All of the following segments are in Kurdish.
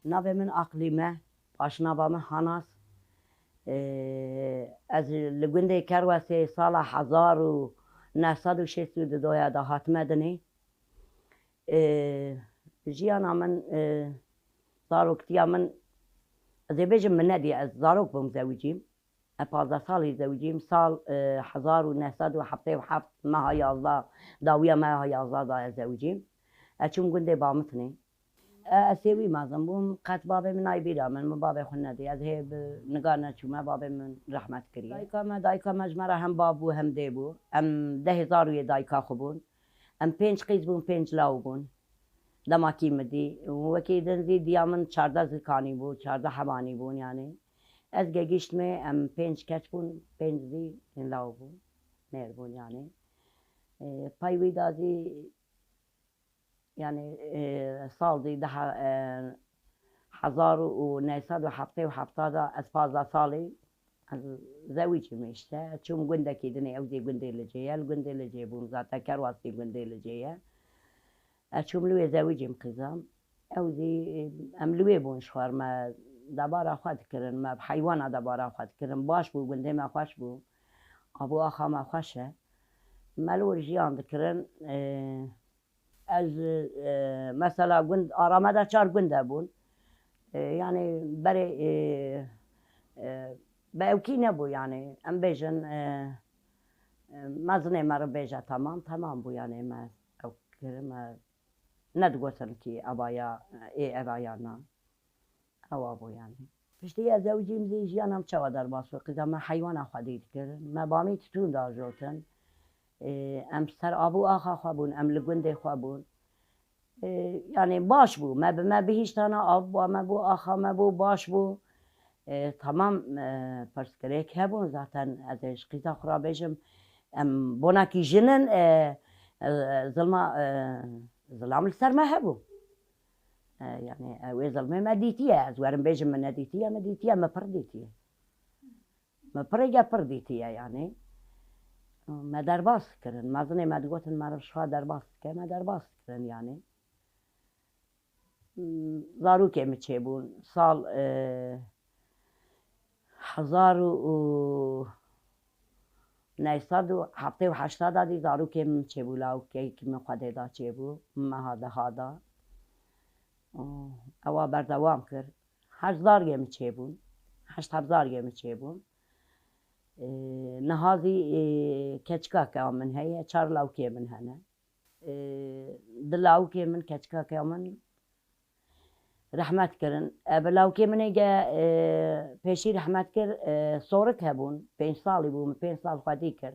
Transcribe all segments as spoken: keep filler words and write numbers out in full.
Navê min Aqlîm e, paşnava min Hanas. Ê, ez li gundê Kerwesê sala hezar û neh sed û şêst û du de hatime dinê. Ê, jiyana min, ê, zaroktiya min, ez ê bêjim min nedî, ez zarok bûm zewicîm. Ez pazdeh salî zewicîm. Sal, e, hezar û neh sed û heftê û heft meha yazdeh, dawiya meha yazdeh da ez zewicîm. Ez çûm gundê Bamitnê. E, ez sêwî mezin bûm, qet babê min nayê bîra min, min babê xwe nedî. Ez hê bi niga neçûme, babê min rehmet kiriye. Dayika me, dayika me ji me re hem bav bû, hem dê bû. Em dehê zarûyê dayika xwe bûn. Em pênc qîz bûn, pênc law bûn. Dema kî min dî, wekî din zî diya min çardeh zikanî bû, çardeh hemanî bûn yanî. Ez gegiştmê, em pênc keç bûn, pênc zî law bûn, mêr bûn yanî. E, pey wî da zî, yanî, e, sal zî daha, e, hezar û neh sed û heftê û heft da ez pazdeh salî ez zewicîm işte. Çûm gundekî dinê, ew zî gundê Licê ye, li gundê Licê bûm zaten, Kerwas zî gundê Licê ye. Ez çûm li wê zewicîm qîzam. Ew zî, em li wê bûn ji xwe re, me debara xwe dikirin, me bi heywana debara xwe dikirin. Baş bû, gundê me xweş bû. Abû axa me xweş e. Me li wir jiyan dikirin. E, ez, e, mesela gund, ara me de çar gund hebûn. E, yanî berê, e, e, bi ewkî nebû yanî. Em bêjin, e, e, mezinê me re bêje temam, temam bû yanî me ew kir, me nedigotin kî evaya, ê evaya na. Ewa bû yanî. Piştî ez zewicîm zî jiyana min çawa derbas bû. Qîza me heywana xwedî dikir. Me bamî titûn dajotin. Ê, em ser abû axa xwe bûn, em li gundê xwe bûn. Ê, yanî baş bû. Me bi me bihîştana, av ba me bû, axa me bû, baş bû. E, tamam, e, pirsgirêk hebûn zaten, ez ê ji qîza xwe re bêjim, em bonakî jin in, e, e, zilma, e, zilam li ser me hebû. E, yanî, e, wê zilmê me dîtiye, ez werim bêjim min nedîtiye, min dîtiye, min pir dîtiye. Min pirêge pir dîtiye, yanî. Me derbas kirin, mezinê me digotin, meriv ji xwe derbas dike, me derbas kirin, yanî. Zarokê min çêbûn. Sal, e, hezar û neh sed û heftê û heşt da dî zarokê min çêbû, lawkekî min Xwedê da çêbû, meha deha da. Ewa berdewam kir. Heşt zargê min çêbûn. Heşt hevzargê min çêbûn. E, niha zî, e, keçika ke min heye, çar lawkê min hene. E, di lawikê min, keçikeke min rehmet kirin. E, bi lawikê min ê ge, e, pêşî rehmet kir, e, sorik hebûn. Pênc salî bû, min pênc sal xwedî kir.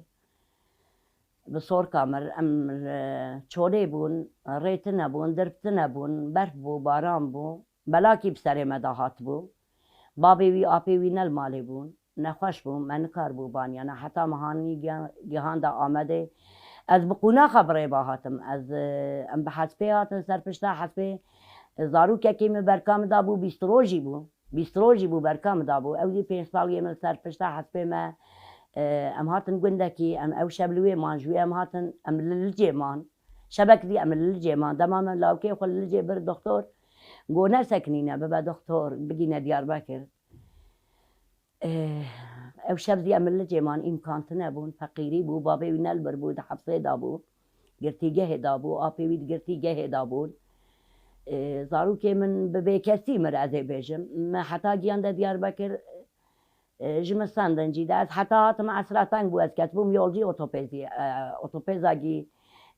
Bi sorika mir, em, e, çolê bûn, rê tune bûn, dirb tune bûn, berf bû, baran bû. Belakî bi serê me de hatibû. Babê wî, apê wî ne li malê bûn. Nexweş bû, me nikaribû baniyana. Heta me hanî giha-, gihanda Amedê. Ez bi qûnaxa bi rê ve hatim. Ez, e, em bi hespê hatin ser pişta hespê. Zarokekî min berka min dabû, bîst rojî bû. Bîst rojî bû berka min dabû. Ew jî pênc saliyê min li ser pişta hespê me, e, em hatin gundekî, em ew şev li wê man, ji wê em hatin, em li Licê man. Şevek dî em li Licê man. Dema min lawkê xwe li Licê bir doktor, got, nesekinîne, bibe doktor, bigîne Diyarbekir. Eh, ew şev zî em li Licê man, îmkan tune bûn, feqîrî bû, babê wî ne li vir bû, di hepsê de bû, girtîgehê de bû, apê wî di girtîgehê de bûn. Eh, zarokê min bi bêkesî mir, ez ê bêjim. Me heta giyan de Diyarbekir, e, ji min sendin cî de. Ez heta hatim esra teng bû, ez ketibûm yolcî otopêzî, e, otopêzagî,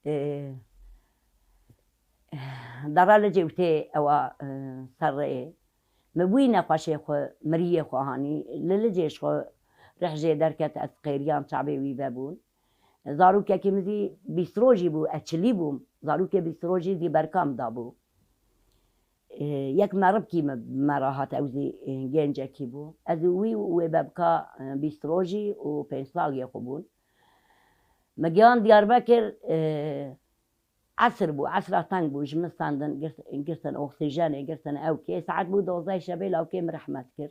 e, dere Licê û tê ewa, e, ser rêyê. Min bûyî nexweşê xwe, miriyê xwe hanî. Li Licê ji xwe rih jê derket, ez qêriyan çavê wî vebûn. Zarokekî min zî bîst rojî bû, ez çilî bûm. Zarokê bîst rojî zî berka min dabû. E, yek merivkî me, me re hat, ew zî, e, gencekî bû. Ez û wî û wê bebka, e, bîst rojî û pênc saliyê xwe bûn. Me gihan Diyarbekir, e, esir bû, esra teng bû, ji min sendin, girt-, girtin oksîjenê, girtin ewkê. Saet bû dozdehê şevê, lawkê min rehmet kir.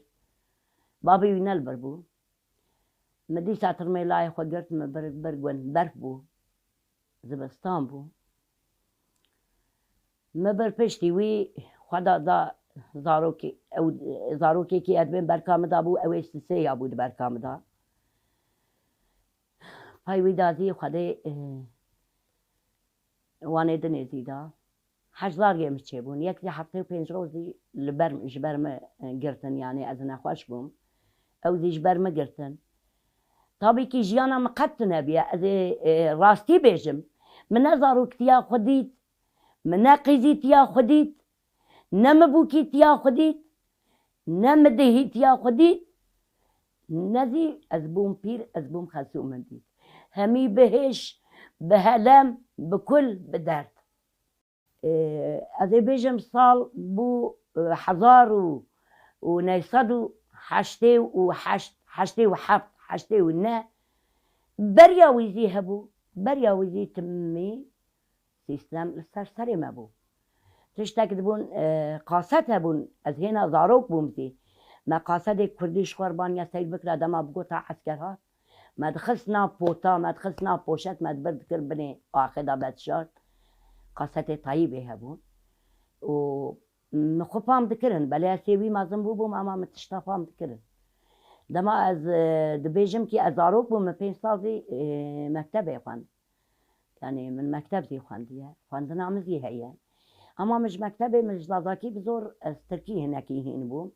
Babê wî ne li vir bû. Min dîsa tirmêlayê xwe girt, min bir, bir gund, berf bû. Zivistan bû. Min bir piştî wî xwe da, da zarokê, ew, zarokekî ez bên berka min da bû, ew ê sisê ya bû di berka min da. Pay wî da zî Xwedê, e, wanê dinê zî da. Hejzar yê min çêbûn. Yek zî heftê û pênc roj zî li ber, ji ber min, e, girtin, yanî ez nexweş bûm. Ew zî ji ber min girtin. Tabî kî jiyana min qet tune bûye. Ez ê, e, rastî bêjim. Min ne zaroktiya xwe dît, min ne qîzîtiya xwe dît, ne min bûkîtiya xwe dît, ne min dêhîtiya xwe dît, ne zî ez bûm pîr, ez bûm xesû min dît. Hemî bi hêş, bi helem, bi kul, bi derd. Ê, ez ê bêjim sal bû, e, hezar û, û neh sed û heştê û heşt, heştê û heft, heştê û neh. Beriya wî zî hebû, beriya wî zî timî sîstem li ser serê me bû. Tiştek dibûn, e, qaset hebûn, ez hêna zarok bûm zî. Me qasedê kurdî ji xwe re baniya Seyd Bikra dema bigota esker hat. Me dixist nav pota, me dixist nav poşet, me dibir dikir binê axê de me dişart. Qasetê Tayîbê hebûn. Û min xwe fam dikirin. Belê ez sêwî mezin bûbûm, ama min tişta fam dikirin. Dema ez, e, dibêjim kî ez zarok bûm, min pênc sal zî, e, mektebê xwend. Yanî min mekteb zî xwendiye. Xwendina min zî heye. Ama min ji mektebê, min ji Zazakî bi zor, ez Tirkî hinekî hîn bûm.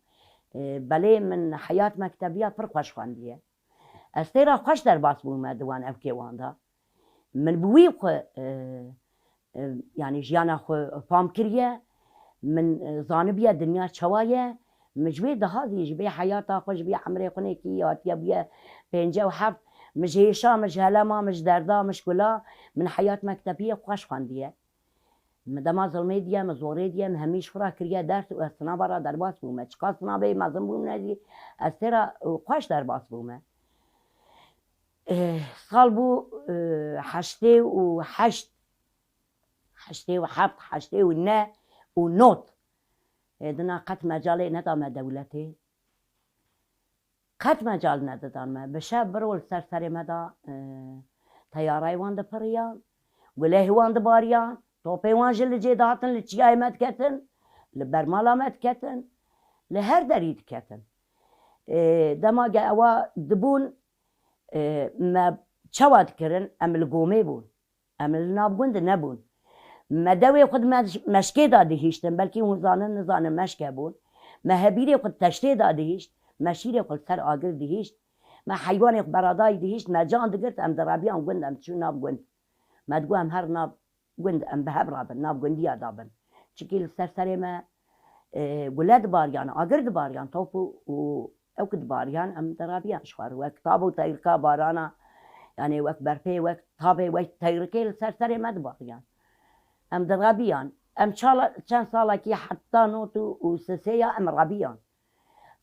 E, belê min heyat mektebiya pir xweş xwendiye. Ez tê re xweş derbas bûme di wan evkê wan de. Min bi wî xwe, e, e, yanî jiyana xwe fam kiriye. Min, e, zanibiye dinya çawa ye. Min ji wê daha zî, ji vê heyata xwe, ji vê emrê xwe nekî hatiye bûye pêncî û heft. Min ji hêşa, min ji helema, min ji derda, min ji kula, min heyat mektebiyê xweş xwendiye. Min dema zilmê diye, min zorê diye, min hemî ji xwe re kiriye ders û ez sinava re derbas bûme. Çiqas sinavê mezin bûm ne zî, ez tê re, e, xweş derbas bûme. E, sal bû, e, heştê û heşt, heştê û heft, heştê û neh û not. E, dina qet mecalê nedame dewletê. Qet mecal nedidan me. Bi şev bi rol ser serê me de, e, teyareyê wan dipiriyan, gulehê wan dibariyan, topê wan ji licê dihatin, li çiyayê me diketin, li bermala me diketin, li her derî diketin. E, dema ge ewa dibûn, e, me çawa dikirin, em li gomê bûn. Em li nav gund nebûn. Me dewê xwe di meş-, meşkê de dihiştin, belkî hûn zanin nizanin meşk hebûn. Me hebîrê xwe di teştê de dihişt, me şîrê xwe li ser agir dihişt. Me heywanê xwe beradayî dihişt, me can digirt, em dirabiyan gund, em diçûn nav gund. Me digot em her nav gund, em bi hev rabin, nav gundiya de bin. Çikî li ser serê me, e, gule dibariyan, agir dibariyan, top û, û ew ku dibariyan, em dirabiyan ji xwe re. Wek tab û teyrika barana, yanê wek berfê, wek tabê, wek teyrikê li ser serê me dibariyan. Em dirabiyan. Em çala, çend salekî heta not û, û sisê ya em rabiyan.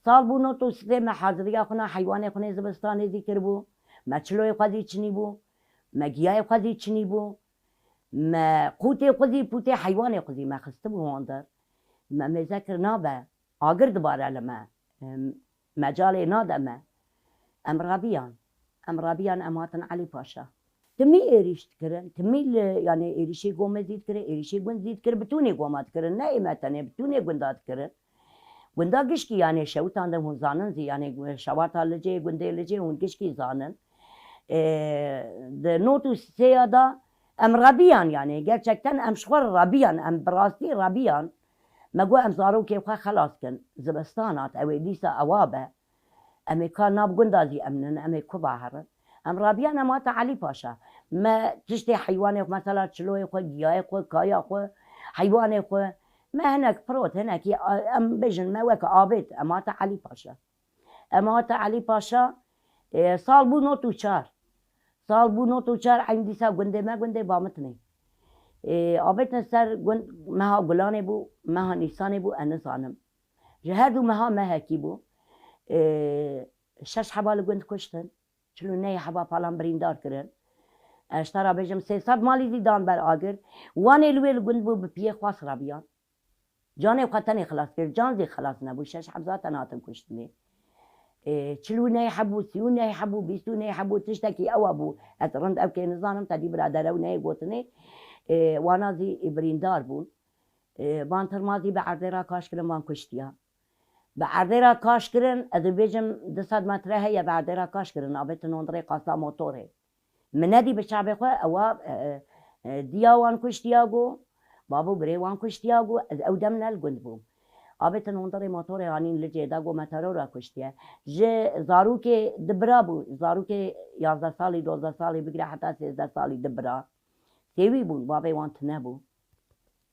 Sal bû not û sisê me haziriya xwe na heywanê xwe nê zivistanê zî kiribû. Me çiloyê xwe zî çinî bû. Me giyayê xwe zî çinî bû. Me qûtê xwe zî, pûtê heywanê xwe zî me xistibû wan der. Me mêze kir nabe, agir dibare li me. Em, mecalê nade me. Em rabiyan. Em rabiyan, em hatin Elî Paşa. Timî êrîş dikirin, timî li, yanê êrîşê gomê zî dikirin, êrîşê gund zî dikirin, bi tûnê goma dikirin. Ne ê me tenê, bi tûnê gunda dikirin. Gunda gişkî, yanê şewitandin hûn zanin zî, yanê şewata Licê, gundê Licê hûn gişkî zanin. Ê, di not û sê ya da em rabiyan, yanê gerçekten em ji xwe re rabiyan, em bi rastî rabiyan. Me got em zarokê xwe xelas kin, zivistan hat, ew ê dîsa ewa be. Em ê ka nav gunda zî em nin, em ê ku baherin. Em rabiyan, em hate Elî Paşa. Me tiştê heywanê xwe, mesela çiloyê xwe, giyayê xwe, kaya xwe, heywanê xwe, me hinek pirot, hinekî, a, em bêjin me weke abêt, em hate Elî Paşa. Em hate Elî Paşa, e, sal bû not û çar. Sal bû not û çar, eyn dîsa gundê me, gundê Bamitnê. E, avêtine ser gund, meha Gulanê bû, meha Nîsanê bû, ez nizanim. Ji her du meha mehekî bû. E, şeş heba li gund kuştin. Çil û neh heba palan birîndar kirin. Ez ji te re bêjim, sê sed malî zî dan ber agir. Wanê li wê li gund bû, bi piyê xwe rabiyan. Canê xwe tenê xilas kir, can zî xilas nebû. Şeş heb zaten hatin kuştinê. Ê, çil û neh hebû, sî û neh hebû, bîst û neh hebû, tiştekî ewa bû. Ez rind ew kê nizanim, te dî birader ew neyê gotinê. Ê, wana zî birîndar bûn. E, van Tirmazî bi erdê re kaş kirin, van kuştiya. Bi erdê re kaş kirin, ez dibêjim du sed metre heye, bi erdê re kaş kirin, avêtin hundirê qasa motorê. Min nedî bi çavê xwe, ewa, e, e, diya wan kuştiya got, bab û birê wan kuştiya got, ez ew dem ne li gund bûm. Avêtin hundirê motorê anîn Licê de got me terora kuştiye. Ji zarokê du bira bû, zarokê yazdeh salî, dozdeh salî bigire heta sêzdeh salî du bira. Sêwî bûn, bavê wan tune bû.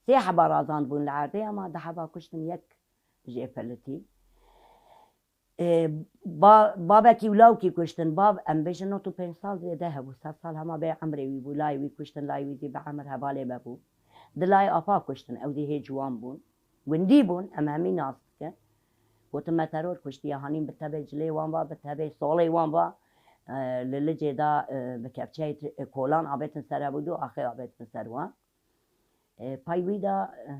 Sê heba razand bûn li erdê, ama du heba kuştin, yek jê filitî. Ê, ba-, babekî û lawkî kuştin. Bav, em bêjin nod û pênc sal zêde hebû. Sed sal hema bê emrê wî bû. Layê wî kuştin, layê wî zî bi emir hevalê me bû. Di layê apa kuştin. Ew zî hê ciwan bûn. Gundî bûn, em hemî nas dikin. Gotin me teror kuştiye, hanîn bi tevê cilê wan va, bi tevê solê wan va. E, li Licê de, e, bi kepçeyê t-, e, kolan avêtin ser hev û du axê avêtin ser wan. E, pay wî de, e,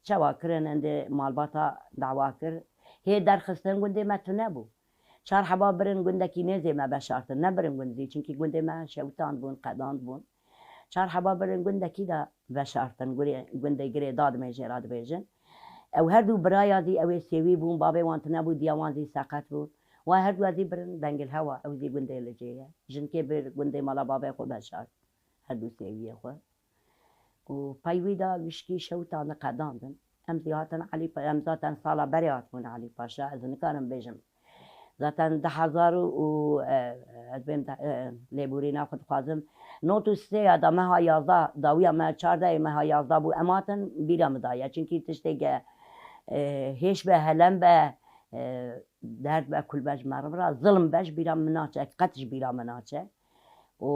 çawa kirin, endê malbata dawa kir. Hê derxistin gundê me tune bû. Çar heba birin gundekî nêzê me veşartin. Ne birin gund zî, çimkî gundê me şewitand bûn, qedand bûn. Çar heba birin gundekî de veşartin. Gurê, gundê girê dadimê jê re dibêjin. Ew her du biraya zî ew ê sêwî bûn, bavê wan tune bû, diya wan zî seqet bû. Wa her du zî birin Dengilhewa, ew zî gundê Licê ye. Jinkê bir gundê mala bavê xwe veşart. Her du sêwiyê xwe. Û pey wî de wişkî şewitandin, qedandin. Em zî hatin Elî Pa-, em zaten sala berê hatibûn Elî Paşa, ez nikarim bêjim. Zaten du hezar û, e, ez bêm de, e, lêborîna xwe dixwazim. Nod û sê ya da meha yazdeh, dawiya me çardeh ê meha yazdeh bû, em hatin bîra min daye. Çimkî tiştê ge, e, hêş be, helem be, e, derd be, kul be ji meriv re, zilm be ji bîra min naçe, qet ji bîra min naçe. û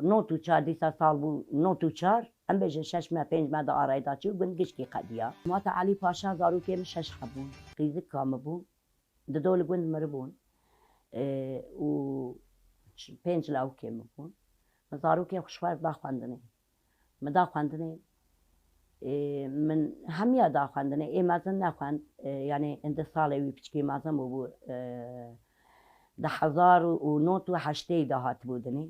nod û çar dîsa sal bû, nod û çar, em bêjin şeş me, pênc me di arayê de çû, gund gişkî qediya. Mata Elî Paşa zarokê min şeş hebûn, qîzika min bû, dido li gund miribûn, ê, û ç-, pênc lawikê min bûn. Min zarokê xwe ji xwe da xwendinê. Min da xwendinê, ê, min hemiya da xwendinê, ê mezin nexwend, ê, yanî indi salê wî piçkî mezin bû, bû, ê, di hezar û nod û heştê de hatibû dinê.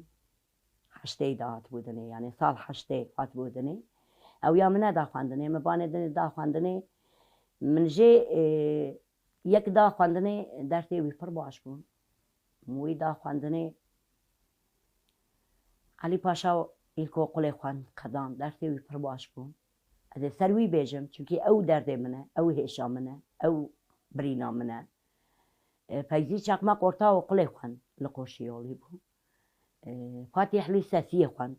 Heştê de hatibû dinê, yanî sal heştê hatibû dinê. Ew ya min neda xwendinê, min banê dinê da xwendinê. Min jê, ê, yek da xwendinê, dersê wî pir baş bûn. Min wî da xwendinê. Elî Paşa îlkokulê xwend, qedan, dersê wî pir baş bû. Ez ê ser wî bêjim, çimkî ew derdê min e, ew hêşa min e, ew birîna min e. E, Feyzî Çakmak orta okulê xwend, li Qoşiyolî bû. E, Fatîh lîsesiyê xwend.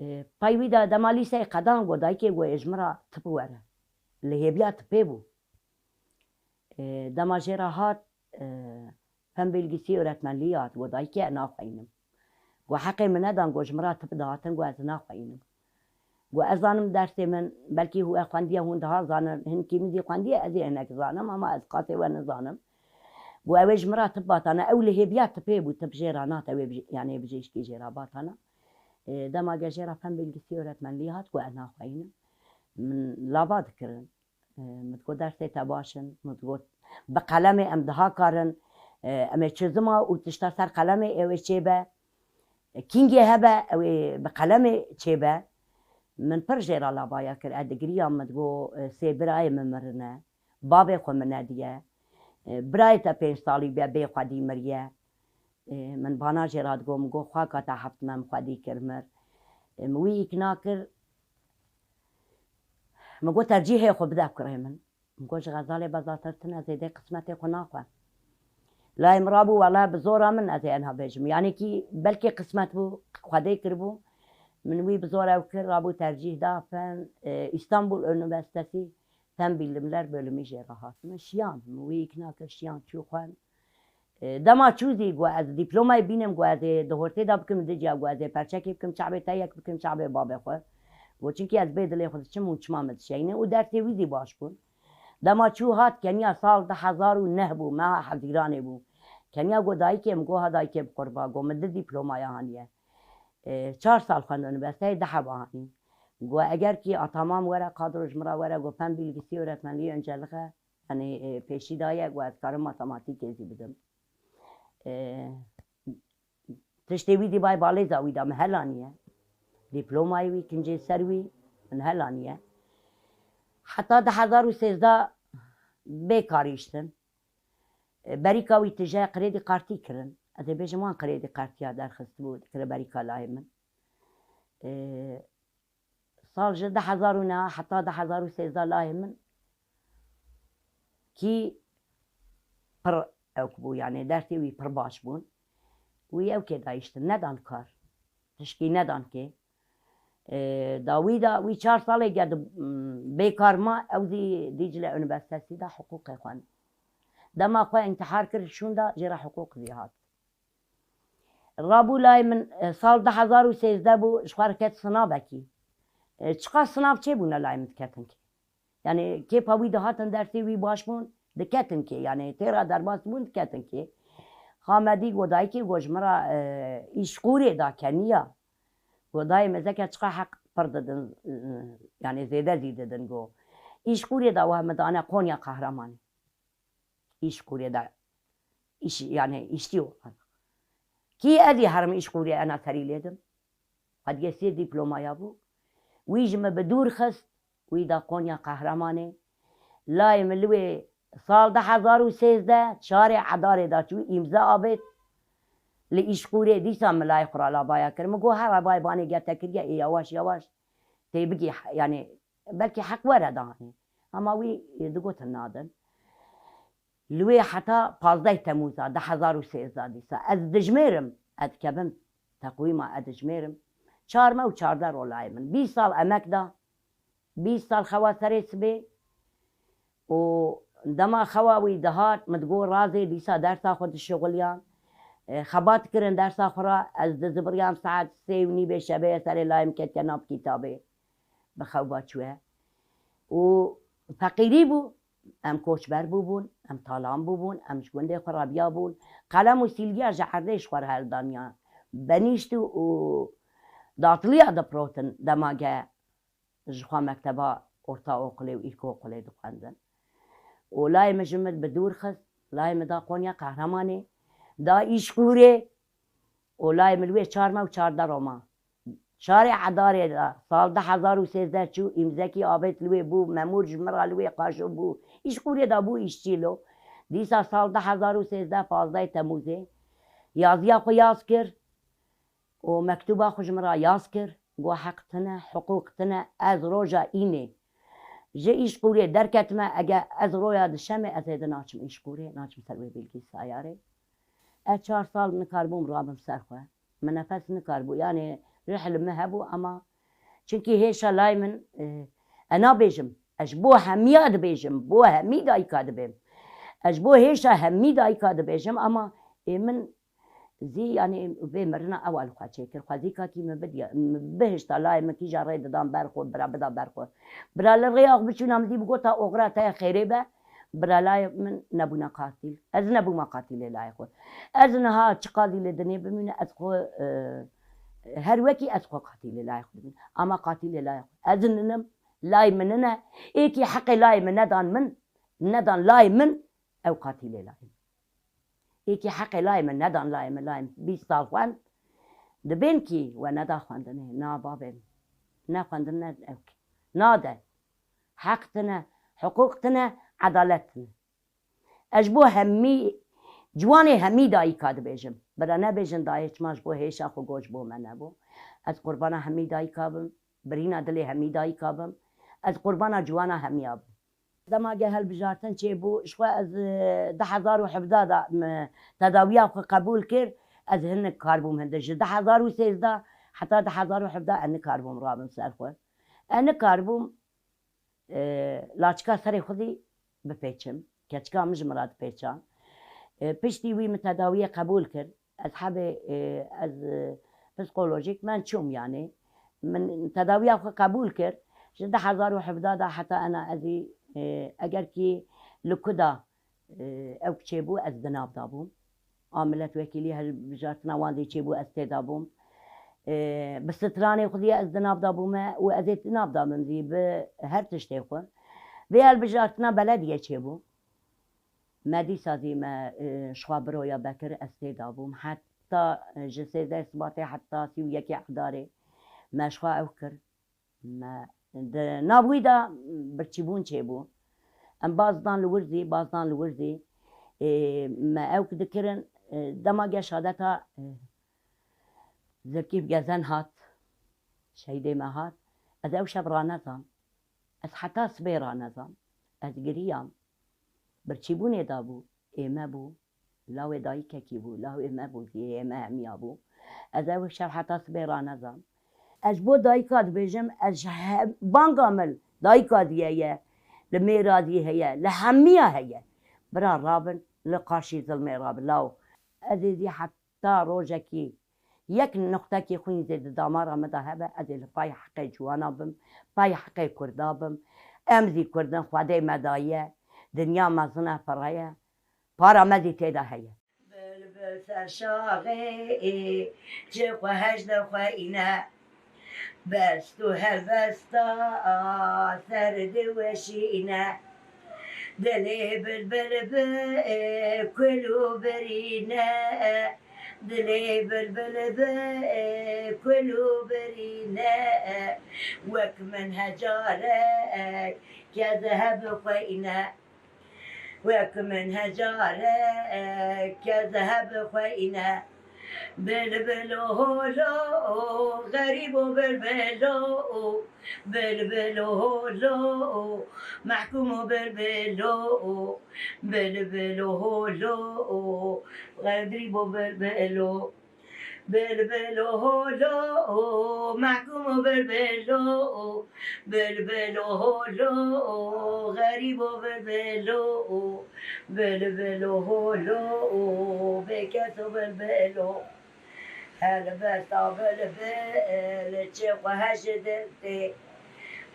E, pey wî de dema lîseyê qedan, got dayikê, got ê ji min re tip were. Li hêviya tipê bû. E, dema jê re hat, e, fen bilgisi öğretmenliği hat, got dayikê, ez naxweynim. Got heqê min nedan, got ji min re tip dihatin, got ez naxweynim. Got ez zanim dersê min, belkî hû e xwendiye hûn daha zanin, hinkî min zî xwendiye, ez ê hinek zanim, ama ez qasê we nizanim. Got ew ê ji min re tip batane, ew li hêviya tipê bû, tip jê re nat, ew ê bij-, yanî bijêşkî jê re batane. E, dema ge jê re fen bilgisi öğretmenliği hat, got ez naxweynim. Min lava dikirin. E, min digot dersê te baş in, min digot bi qelemê em daha karin, e, em ê çizima û tişta ser qelemê ew ê çêbe. E, kîngê hebe ew ê bi qelemê çêbe. Min pir jê re lavaya kir, ez digiriyam, min digot, e, sê birayê min mirine, bavê xwe min nediye. E, birayê te pênc salî be bê xwedî miriye. E, min bana jê re digot, min got xwaka te heft mem xwedî kir mir. E, min wî îkna kir, min got tercîhê xwe bide kurê min. Min got ji Xezalê Bezatir tune zêdê qismetê xwe naxwe. Layê min rabû, wele bi zora min ez ê ena bêjim. Yanî kî belkî qismet bû, Xwedê kiribû. Min wî bi zor ew kir, rabû tercîh da fen, e, Îstanbul Üniversitesi Fen Bilimler Bölümü jê re hat. Min şiyan, min wî îkna kir, şiyan çû xwend. E, dema çû zî got ez dîplomayê bînim, got ez ê di hortê de bikim, di ciya got ez ê perçekê bikim, çavê te yek bikim, çavê babê xwe. Got çimkî ez bê dilê xwe diçim û çima min dişeyne û dersê wî zî baş bûn. Dema çû hat, keniya sal du hezar û neh bû, meha Hezîranê bû. Keniya got dayikê, min got ha dayikê bi qurba, got min di dîplomaya haniye. E, çar sal xwend unîversîteyê, du heba hanî. Got eger kî atamam were, kadro ji min re were, got fen bilgisi öğretmenliği öncelik e, yanî, e, pêşî daye, got ez karim matematîkê zî bidim. E, Tiştê wî dî bay balêza wî da min helaniye. Dîplomayê wî, kincê ser wî. min helaniye. Heta du hezar û sêzdeh bê karî ştin. E, berîka wî tije krêdî kartî kirin. Ez ê bêjim wan krêdî kartiya derxistibû, dikire berîka layê min. E, sal ji du hezar û neh heta du hezar û sêzdeh layê min kî pir ewk bû, yanî dertê wî pir baş bûn. Wî ewkê dayîştin, nedan kar. Tişkî nedan kê. E, da wî da, wî çar salê ge di, m, bêkar ma, ew zî Dîcle Unîversîtetî da hiqûqê xwend. Dema xwe întihar kir, şûnda jê re hiqûq zî hat. Rabû layê min, e, sal du hezar û sêzdeh bû, ji xwe re ket sinavekî. E, çiqas sinav çêbûne layê min diketin kê. Yanî kêfa wî dihatin, dersê wî baş bûn, diketin kê. Yanî têra derbas bûn, diketin kê. Xamedî got dayikê, got ji min re, e, îşqûrê da keniya. Got dayê mezeke çiqa heq pir didin, e, yanî zêde zî didin got. Îşqûrê da weh min dane Konya Qehremanê. Îşqûrê de îş, yanî îştî û kî ez ê herim Îşqûrê ena serî lêdim. Qediyê sê dîplomaya bû. Wî ji min bi dûr xist, wî da Konya Qehremanê. Layê min li wê sal du hezar û sêzdeh çarê Edarê da çû îmze avêt. Li Îşqûrê dîsa min layê xwe re lavaya kir. Min got, "Here bayê banê gete kiriye, ê yawaş yawaş tê bigî, yanî belkî heq were danê." Hema wî digotin nadin. Li wê heta pazdeh Temûza du hezar û sêzdeh dîsa. Ez dijmêrim, ez dikevim teqwîma, ez dijmêrim. Çar meh û çardeh rolayê min. Bîst sal emek da, bîst sal xewa serê sibê û dema xewa wî dihat, min digot razê dîsa dersa xwe dişixuliyan. E, xebat kirin dersa xwe re, ez dizibiriyam saet sê û nîvê şevê serê layê min ketiye nav kîtabê. Bi xew ve çûye. Û feqîrî bû, em koçber bûbûn, em talan bûbûn, em ji gundê xwe re biyabûn. Qelem û sîlgiya ji erdê ji xwe re heldaniya. Benîşt û, û datiliya dipirotin dema ge ji xwe mekteba ortaokulê û îlkokulê dixwendin. Û layê min ji min bi dûr xist, layê min da Konya Qehremanê, da Îşqûrê, û layê min li wê çar meh û çardeh roma. Çarê Edarê de sal du hezar û sêzdeh çû, îmzekî avêt li wê bû, memûr ji min re li wê qaşo bû. Îşqûrê de bû îşçî lo. Dîsa sal du hezar û sêzdeh pazdeh Temûzê yaziya xwe yaz kir û mektûba xwe ji min re yaz kir. Got, "Heq tine, hiqûq tine, ez roja înê ji Îşqûrê derketime, ege ez roya dişemê ez êdî naçim Îşqûrê, naçim ser wê bilgîsayarê." Ez çar sal nikaribûm rabim ser xwe. Min nefes nikaribû. Yanî rih li min hebû, ama çunkî hêşa layê min, e, ez nabêjim. Ez ji bo hemiya dibêjim, bo hemî dayika dibêm. Ez ji bo hêşa hemî dayika dibêjim, ama ê min zî, yanî vê mirina ew a li xwe çêkir. Xwezî kakî min bidiya, min bihişta layê min kîja rê didan ber xwe, bira bida ber xwe. Bira li rêya xwe biçûna min zî bigota oxira te ya xêrê be. Bira layê min nebûna qatîl. Ez nebûma qatîlê layê xwe. Ez niha çiqadî li dinê bimîne, ez xwe, e, her wekî ez xwe qatîlê layê xwe dibînim. Ama qatîlê layê xwe. Ez ninim, layê min nine. Êkî heqê layê min nedan min, nedan layê min, ew qatîlê layê min. Êkî heqê layê min nedan layê min, layê min bîst sal xwend. Dibên kî we neda xwendinê, na bavê min. Ne xwendin, ne ewk. Nade. Heq tine, hiqûq tine, edalet tine. Ez ji bo hemî, ciwanê hemî dayika dibêjim. Bira nebêjin dayê çima ji bo hêşa xwe got ji bo me nebû. Ez qurbana hemî dayika bim, birîna dilê hemî dayika bim. Ez qurbana ciwana hemiya bim. Dema ge hilbijartin çêbû, ji xwe ez, e, du hezar û hevdeh de min tedawiya xwe qebûl kir, ez hinek karibûm hinde. Ji du hezar û sêzdeh heta du hezar û hevdeh ez nikaribûm rabim ser xwe. Ez nikaribûm, e, laçika serê xwe zî bipêçim. Keçika min ji min re dipêça. E, piştî wî min tedawiyê qebûl kir. Ez hebê, e, ez, e, psîkolojîk men çûm yanî. Min tedawiya xwe qebûl kir. Ji du hezar û hevdeh de heta ena ez ê, e, eger kî li ku da, e, ew çêbû, ez di nav da bûm. A milletvekîlî hilbijartina wan zî çêbû, ez tê da bûm. E, bi stranê xwe zî ez di nav da bûme û ez ê di nav da bim zî bi her tiştê xwe. Vê hilbijartina belediyê çêbû. Me dîsa zî me, e, ji xwe biroya vekir, ez tê da bûm. Heta, e, ji sêzdeh Sibatê heta sî û yekê Edarê me ji xwe ew kir. Me Di nav wî de birçîbûn çêbû. Em baz dan li wir zî, baz dan li wir zî. Ê, me ewk dikirin, ê, dema ge şadeta, ê, Zilkîf Gezen hat, şehîdê me hat, ez ew şev ranezam. Ez heta sibê ranezam. Ez giriyam. Birçîbûnê de bû, ê me bû, lawê dayikekî bû, lawê me bû, zî ê me hemiya bû. Ez ew şev heta sibê ranezam. Ez ji bo dayika dibêjim, ez ji he-, banga min dayika zî heye, li mêra zî heye, li hemiya heye. Bira rabin, li qarşî zilmê rabin, law. Ez ê zî heta rojekî yek nuqtekî xwîn zî di damara min de hebe, ez ê li pay heqê ciwana bim, pay heqê kurda bim. Em zî kurd in, Xwedê me daye, dinya mezin e, firre ye, para me zî tê de heye. Bilbil ser şaxê, çi xwe hej dixweyne. Best û helbesta ser diweşîne. Dilê bilbil bi kul û birîne. Dilê bilbil bi kul û birîne. Wek min hecarek ke zeheb xweyne. Wek min hecarek ke zeheb xweyne. Bilbilo holo, xerîbo bilbilo, bilbilo holo, mehkûmo bilbilo, bilbilo holo, xerîbo bilbilo. Bilbilo holo, mehkûmo bilbilo, bilbilo holo, xerîbo bilbilo, bilbilo holo, bêkeso bilbilo. Helbesta bilbil çi xwe hej dil tê,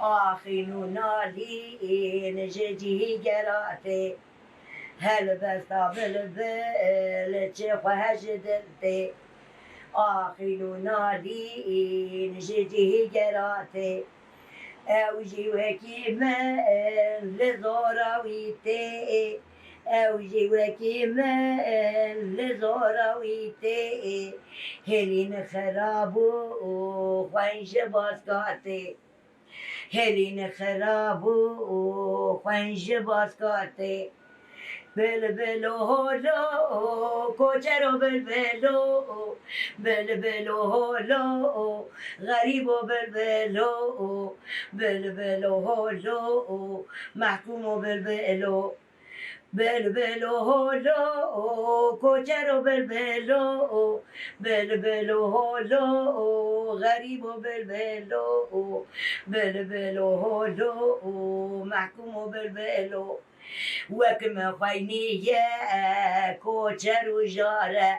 axîn û nalîn ji cihî gera tê. Helbesta bilbil çi xwe hej dil tê, axîn û nalîn ji cihî gera tê. Ew jî wekî min li zora wî tê, ew jî wekî min li zora wî tê. Hêlîn xirab û xweyn ji baska tê. Hêlîn xirab û xweyn ji baska tê. Bilbilo holo, koçero bilbilo, bilbilo holo, xerîbo bilbilo, bilbilo holo, mehkûmo bilbilo. Bilbilo holo, koçero bilbilo, bilbilo holo, xerîbo bilbilo, bilbilo holo, mehkûmo bilbilo. Wek min xweynî ye koçer û jare.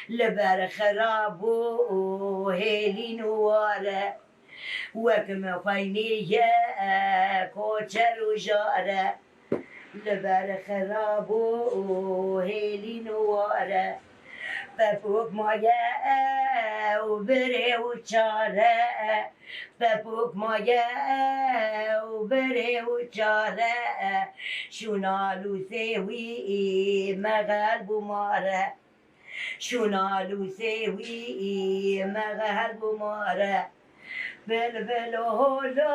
Li ber xirab û hêlîn û ware, wek min xweynî ye koçer û jare. Li ber xirab û hêlîn û ware, pepûk maye ew birê û çare. Pepûk maye ew birê û çare, şûna lûsê wî mexel bû mare. Şûna lûsê wî mexel bû mare. Bilbilo holo,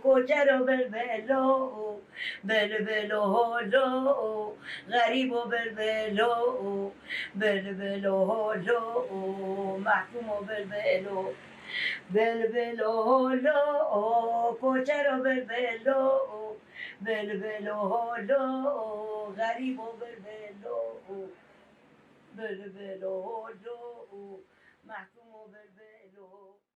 koçero bilbilo, bilbilo holo, xerîbo bilbilo, bilbilo holo, mehkûmo bilbilo. Bilbilo holo, koçero bilbilo, bilbilo holo, xerîbo bilbilo. Bilbilo holo, mehkûmo bilbilo.